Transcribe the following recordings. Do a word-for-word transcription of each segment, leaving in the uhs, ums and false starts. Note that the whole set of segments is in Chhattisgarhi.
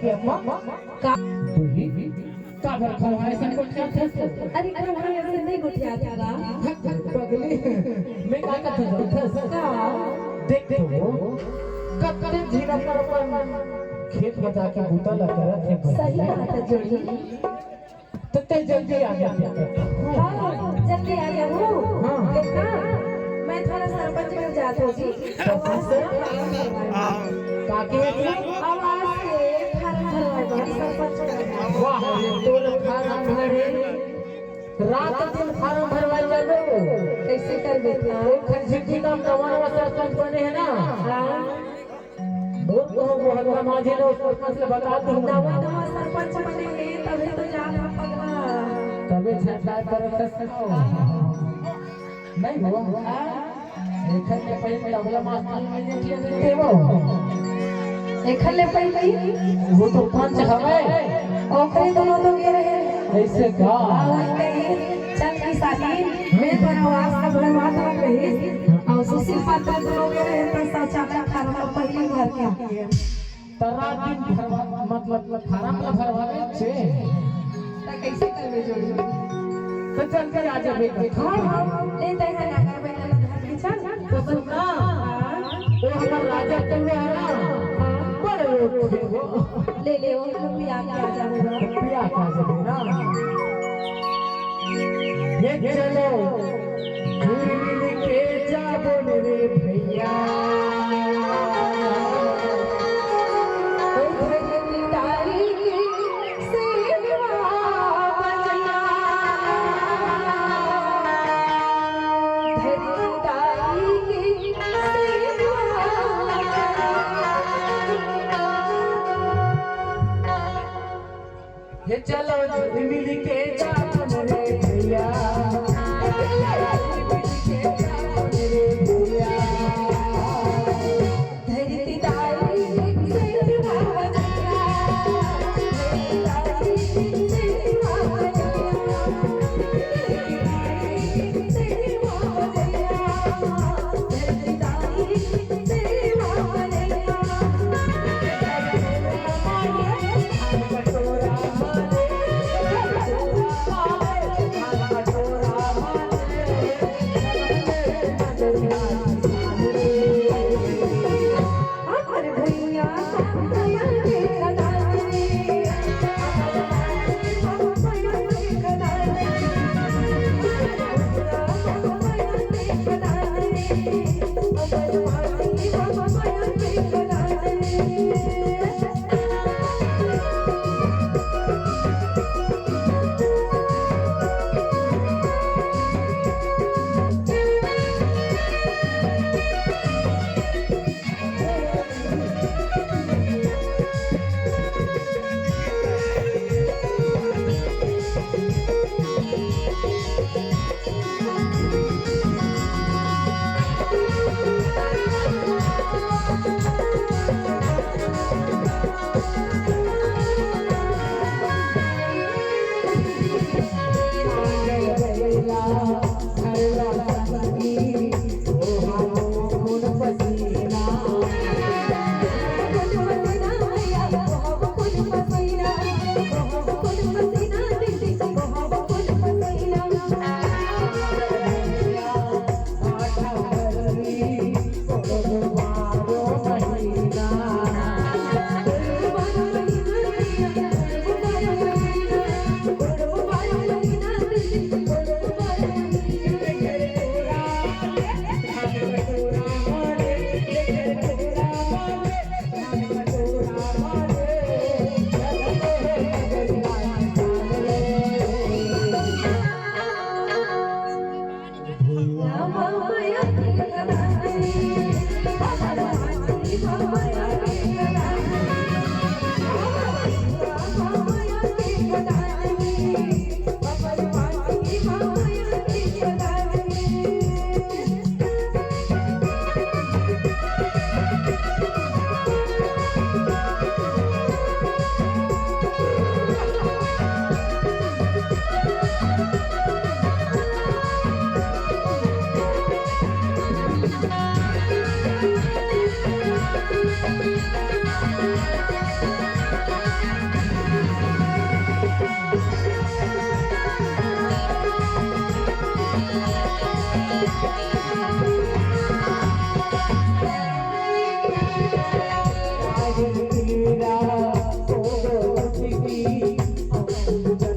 अम्मा, का? बूढ़ी, का बर खवाए से गोठियाथस? अरे, खवाए से नहीं गोठियाथंव गा। हट, पगली, मैं का कहत हंव जानथस? का? देख तो, कतका झिन अपन खेत में जाके बूता ला करत हे। सही बात हे जोड़ी। त तैं जल्दी आ जा। हाँ, जल्दी आ जाहूँ। हाँ। देखना, मैं थोड़ा सरपंच बन जात हंव जी। सरपंच से? का कहे तैं? आवास के फार्म भरवाए बर सरपंच बन जात हंव। वाह, ये तो फार्म भरे। रात दिन फार्म भरवाए जाबे। कइसे करबे तैं? एक झिन काम नवा सरपंच बने हे ना। हाँ। बोल तो, मोहल्ला माझी ने ओ सरपंच ल बता दूं। नवा नवा सरपंच बने हे, तभे तो जात हंव पगला। तभे छटकाए पर रखस। नहीं हो। हाँ। एखर ले पहिले तबला मास्टर में देख लेते वो। एखर ले पहिले? वो तो पंच हवे। ओकरे दोनों तो गे रहे। अइसे का? हाँ, वही कही, चल की साथी, मैं तोर आवास ला भरवा दूं कहिस। अउ सुशील पात्रा दोनों गे रहे, त शौचालय फार्म ला पहिले भर के आके। त रात दिन भरवा, मतलब, फार्म ला भरवावे छे। त कइसे करबे जोड़ी? त चल के आ जाबे। हाँ, हाँ, ले तैं हा नगर में चल, धर के चल। त सुन ना, हाँ। वो हमर राजा कौआ हे ना, हाँ। बड़े लोग थे वो। ले ले, वो तो पिया के आ जाबे। पिया के आ जाबे ना। ये चलो, मिल के जाबो रे भैया। ओ धरती ताई के सेवा बजना, धरती ताई के सेवा बजना। ये चलो मिल के जाबो रे भैया, मिल के जाबो रे भैया। धरती ताई के सेवा बजना, धरती ताई के सेवा बजना।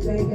हेलो।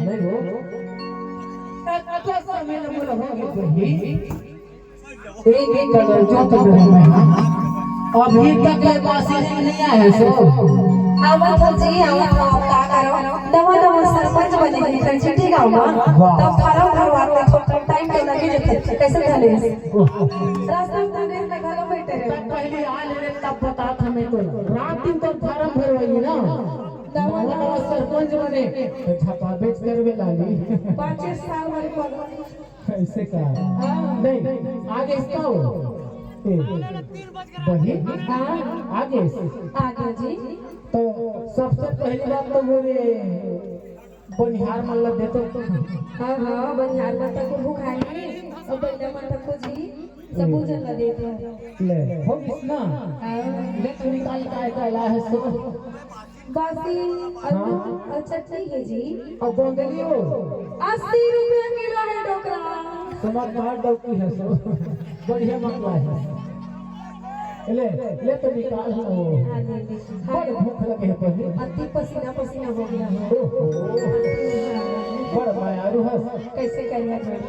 नहीं हो। कतको समय ले मोला हो गे बही। एक एक कदम जो तो करे मैं, हाँ। अभी तक ले बासी नहीं आया है सो। आवत हो जी, आवत हो, अब का करो? नवा नवा सरपंच बने हे, फिर चिट्ठी गाँव में। वाह। तब फार्म भरवा के थोड़ा टाइम तो लगे जथे। कैसे धले? रास्ता में तो नहीं लगा लो बैठे रहे। तब पहले आ ले रे, तब बता था मैं तो। रात दिन तो फार्म भरवाई ना। नवा नवा नवा सरपंच बने, तो झपाबेच करबे लाली। पाँचे साल वाले पद। ऐसे का? हाँ। नहीं, आगे इसका हो। ए, बही? हाँ। आगे। आगे जी। तो सबसे पहली बात तो वो रे बनिहार मन ला देतो। हाँ, हाँ, बनिहार मन तक को भुखाई, अब बइला मन तक को जी, सबो जन ला देतो। ले, हो गिस ना? हाँ। ले तो निकाल काय काय लाहे सो। बासी आलू हाँ। और चटनी हे जी। और गोंदली हो? अस्सी रुपया किलो हे डोकरा। समझदार डौकी हे सो। बढ़िया मंगवा हे। ले, ले तो निकाल हो। हाँ, ले, ले। बड़ भूख लगे हे पहले। अति पसीना पसीना हो गया हे। ओहो। बड़ मायारू हे। कैसे करिया जाए?